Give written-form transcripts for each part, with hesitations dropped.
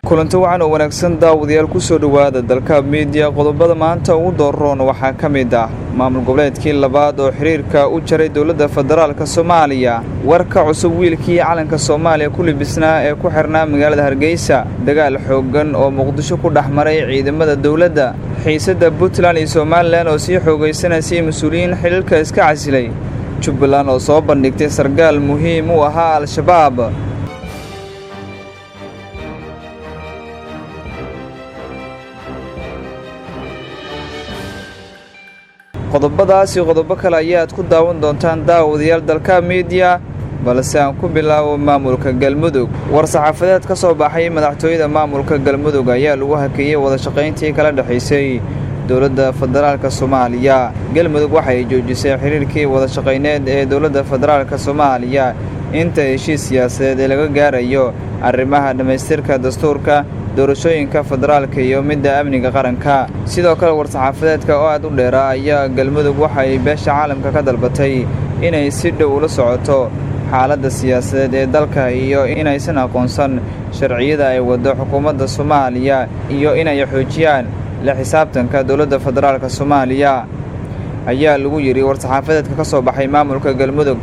Kulanti wacan oo wanaagsan, daawadayaal, kusoo dhowaada Dalkaab Miidiya. Qodobada maanta ugu dooroon waxaa ka mid ah maamul goboleedkii labaad oo xiriirka u jaray dowladda federaalka Soomaaliya, warka cusub wiilkii calanka Soomaaliya ku libisnaa ee ku xirnaa magaalada Hargeysa, dagaal xooggan oo Muqdisho ku dhex maray ciidamada dowladda, xiisadda Puntland iyo Somalilan oo sii xoogaysanaysa mas-uuliyiin xiliilka iska casilay, Jubbaland oo soo bandhigtay sargaal muhiim u ahaa Al-Shabaab. Qodobadaas iyo qodobo kale ayaad ku daawan doontaan, daawadayaal, Dalka Miidiya, balse aan ku bilaabo maamulka Galmudug. War-saxaafadeed ka soo baxay madaxtooyada maamulka Galmudug ayaa lagu hakeeyey wada shaqayntii kala dhexaysay dowladda federaalka Soomaaliya. Galmudug waxay joojisay xiriirkii wada shaqayneed ee dowladda federaalka Soomaaliya inta heshiis siyaasadeed ee laga gaarayo arrimaha dhammaystirka dastuurka, doorashooyinka federaalka iyo midda amniga qaranka. Sidoo kale, war-saxaafadeedka oo aad u dheeraa ayaa Galmudug waxay beesha caalamka ka dalbatay inay si dhow ula socoto xaaladda siyaasadeed ee dalka iyo inaysan aqoonsan sharciyada ay waddo xukuumadda Soomaaliya iyo inay xoojiyaan la xisaabtanka dowladda federaalka Soomaaliya, ayaa lagu yidhi war-saxaafadeedka ka soo baxay maamulka Galmudug.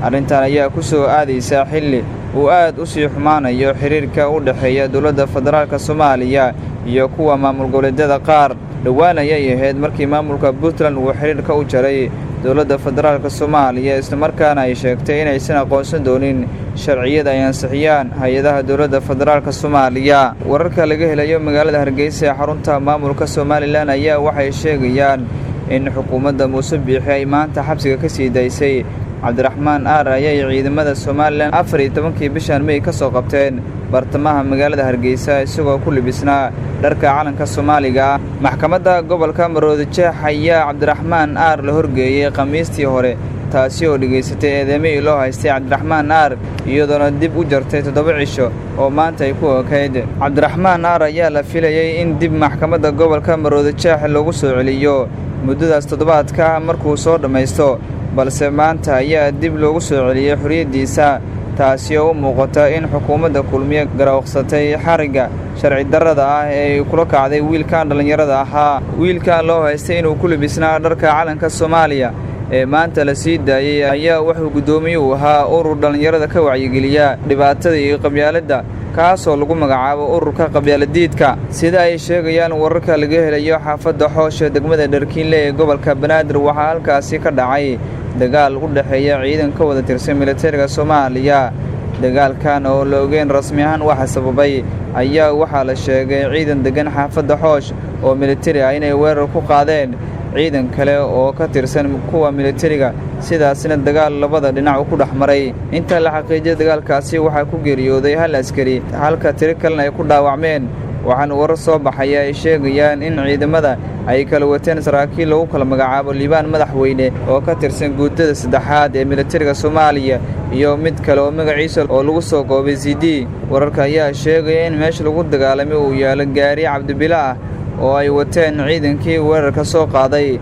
Arrintan ayaa ku soo aadaysa xilli uu aad u sii xumaanayo xiriirka u dhexeeya dowladda federaalka Soomaaliya iyo kuwa maamul goboleedyada qaar. Dhowaan ayay ahayd markii maamulka Puntland uu xiriirka u jaray dowladda federaalka Soomaaliya, islamarkaana ay sheegtay inaysan aqoonsan doonin sharciyada ay ansixiyaan hay-adaha dowladda federaalka Soomaaliya. Wararka laga helayo magaalada Hargeysa ee xarunta maamulka Somalilan ayaa waxay sheegayaan in xukuumadda Muuse Biixi ay maanta xabsiga ka sii daysay Cabdiraxmaan Aar ayay ciidamada Somalilan 14-kii bishan Mey ka soo qabteen bartamaha magaalada Hargeysa, isagoo ku libisnaa dharka calanka Soomaaliga. Maxkamadda gobolka Maroodi Jeex ayaa Cabdiraxmaan Aar la horgeeyey Khamiistii hore, taasi oo dhegaysatay eedeymihii loo haystay Cabdiraxmaan Aar, iyadoona dib u jartay 7 cisho oo maanta ay ku ekayd. Cabdiraxmaan Aar ayaa la filayey in dib maxkamadda gobolka Maroodi Jeex loogu soo celiyo muddadaas toddobaadka markuu soo dhammaysto, balse maanta ayaa dib loogu soo celiyey xorriyaddiisa, taasi oo u muuqata in xukuumadda Kulmiye garawqsatay xarigga sharci darrada ah ee ay kula kacday wiilkan dhallinyarada ahaa. Wiilkan loo haystay inuu ku libisnaa dharka calanka Soomaaliya ee maanta la sii daayey ayaa wuxuu guddoomiye u ahaa urur dhallinyarada ka wacyigeliya dhibaatada iyo qabyaaladda, kaasoo lagu magacaabo ururka qabyaaladiidka. Sida ay sheegayaan wararka laga helayo xaafadda Xoosha degmada Dharkiinle ee gobolka Banaadir, waxaa halkaasi ka dhacay dagaal u dhexeeya ciidan ka wada tirsan militariga Soomaaliya. Dagaalkan oo la ogeyn rasmi ahaan waxa sababay ayaa waxaa la sheegay ciidan degan xaafadda Xoosh oo militari ah inay weerar ku qaadeen ciidan kale oo ka tirsan kuwa militariga, sidaasna dagaal labada dhinac ku dhex maray. Inta la xaqiijiyay, dagaalkaasi waxaa ku geeriyooday hal askari, halka tiro kalena ay ku dhaawacmeen. Waxaana warar soo baxaya ay sheegayaan in ciidamada ay kala wateen saraakiil lagu kala magacaabo Liibaan Madaxweyne oo ka tirsan guutada saddexaad ee militariga Soomaaliya iyo mid kale oo magaciisa oo lagu soo koobay C D. Wararka ayaa sheegaya in meesha lagu dagaalamay uu yaalo gaari cabdibila ah oo ay wateen ciidankii weerarka soo qaaday.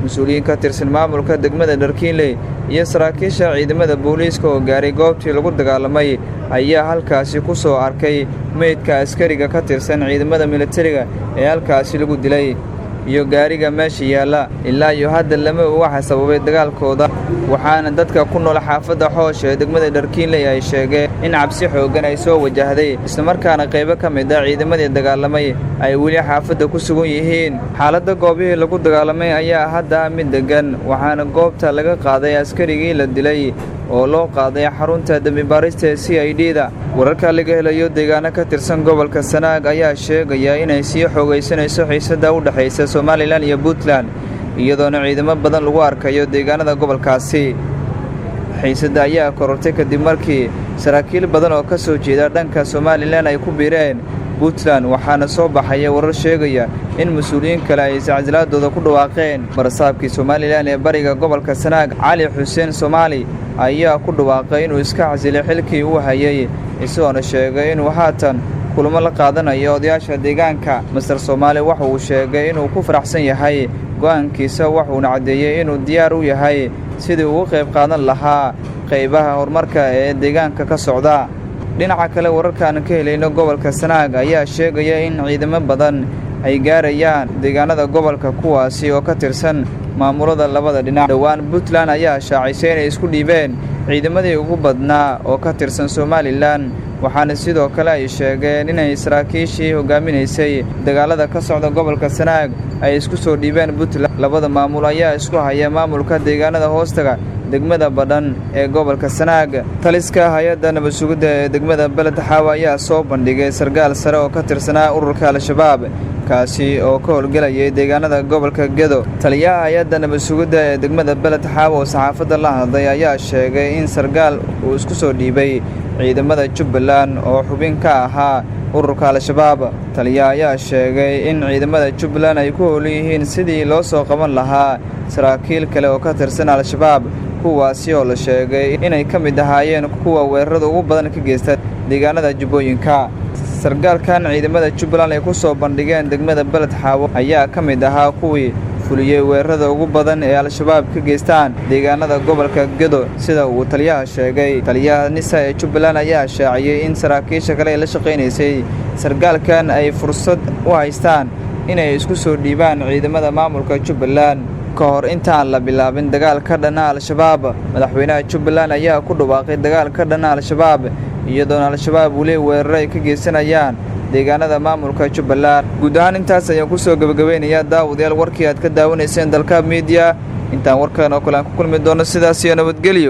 Mas-uuliyiin ka tirsan maamulka degmada Dharkiinley iyo saraakiisha ciidamada booliiska oo gaaray goobtii lagu dagaalamay ayaa halkaasi ku soo arkay meydka askariga ka tirsan ciidamada militariga ee halkaasi lagu dilay iyo gaariga meesha yaalla. Ilaa iyo hadda lama waxa sababay dagaalkooda, waxaana dadka ku nool xaafadda Xoosh ee degmada Dharkiinley ay sheegeen in cabsi xooggan ay soo wajahday, islamarkaana qaybo ka mid ah ciidamadii dagaalamay ay weli xaafadda ku sugan yihiin. Xaaladda goobihii lagu dagaalamay ayaa hadda mid deggan, waxaana goobta laga qaaday askarigii la dilay oo loo qaaday xarunta dembi-baarista ee C I D da. Wararka laga helayo deegaano ka tirsan gobolka Sanaag ayaa sheegaya inay sii xoogaysanayso xiisadda u dhexaysa Somalilan iyo Puntland, iyadoona ciidamo badan lagu arkayo deegaanada gobolkaasi. Xiisadda ayaa korortay kadib markii saraakiil badan oo ka soo jeeda dhanka Somalilan ay ku biireen Puntland, waxaana soo baxaya warar sheegaya in mas-uuliyiin kale ay iscasilaadooda ku dhawaaqeen. Barsaabkii Somalilan ee bariga gobolka Sanaag, Cali Xuseen Soomaali, ayaa ku dhawaaqay inuu iska casilay xilkii uu hayay, isagoona sheegay inuu haatan kulamo la qaadanayo odayaasha deegaanka. Master Soomaali waxa uu sheegay inuu ku faraxsan yahay go'aankiisa, wuxuuna caddeeyey inuu diyaar u yahay sidii ugu qayb qaadan lahaa qaybaha horumarka ee deegaanka ka socda. Dhinaca kale, wararkaan ka helayno gobolka Sanaag ayaa sheegaya in ciidamo badan ay gaarayaan deegaanada gobolka, kuwaasi oo ka tirsan maamulada labada dhinac. Dhowaan Puntland ayaa shaacisay inay isku dhiibeen ciidamadii ugu badnaa oo ka tirsan Somalilan, waxaana sidoo kale ay sheegeen inay saraakiishii hogaaminaysay dagaalada ka socda gobolka Sanaag ay isku soo dhiibeen Puntland. Labada maamul ayaa isku haya maamulka deegaanada hoostaga degmada Badhan ee gobolka Sanaag. Taliska hay-adda nabad sugidda ee degmada Beled Xaawa ayaa soo bandhigay sargaal sare oo ka tirsanaa ururka Al-Shabaab, kaasi oo ka howlgelayay deegaanada gobolka Gedo. Taliyaha hay-adda nabad sugidda ee degmada Beled Xaawa oo saxaafadda la hadlay ayaa sheegay in sargaal uu isku soo dhiibay ciidamada Jubbaland oo xubin ka ahaa ururka Al-Shabaab. Taliyaha ayaa sheegay in ciidamada Jubbaland ay ku howlan yihiin sidii loo soo qaban lahaa saraakiil kale oo ka tirsan Al-Shabaab, kuwaasi oo la sheegay inay ka mid ahaayeen kuwa weerarada ugu badan ka geysta deegaanada Jubbooyinka. Sargaalkan ciidamada Jubbaland ay ku soo bandhigeen degmada Beled Xaawo ayaa ka mid ahaa kuwii fuliyey weerarada ugu badan ee Al-Shabaab ka geystaan deegaanada gobolka Gedo, sida uu taliyaha sheegay. Taliyaha NISA ee Jubbaland ayaa shaaciyey in saraakiisha kale ee la shaqaynaysay sargaalkan ay fursad u haystaan inay isku soo dhiibaan ciidamada maamulka Jubbaland ka hor intaan la bilaabin dagaal ka dhana Al-Shabaab. Madaxweynaha Jubbaland ayaa ku dhawaaqay dagaal ka dhana Al-Shabaab, iyadoona Al-Shabaab weli weeraro ay ka geysanayaan deegaanada maamulka Jubbaland. Guud ahaan intaas ayaan kusoo gabagabeynayaa daawadayaal warkii aad ka daawanayseen Dalkaab Media. Intaan warkan oo kale aan ku kulmi doono, sidaas iyo nabadgelyo.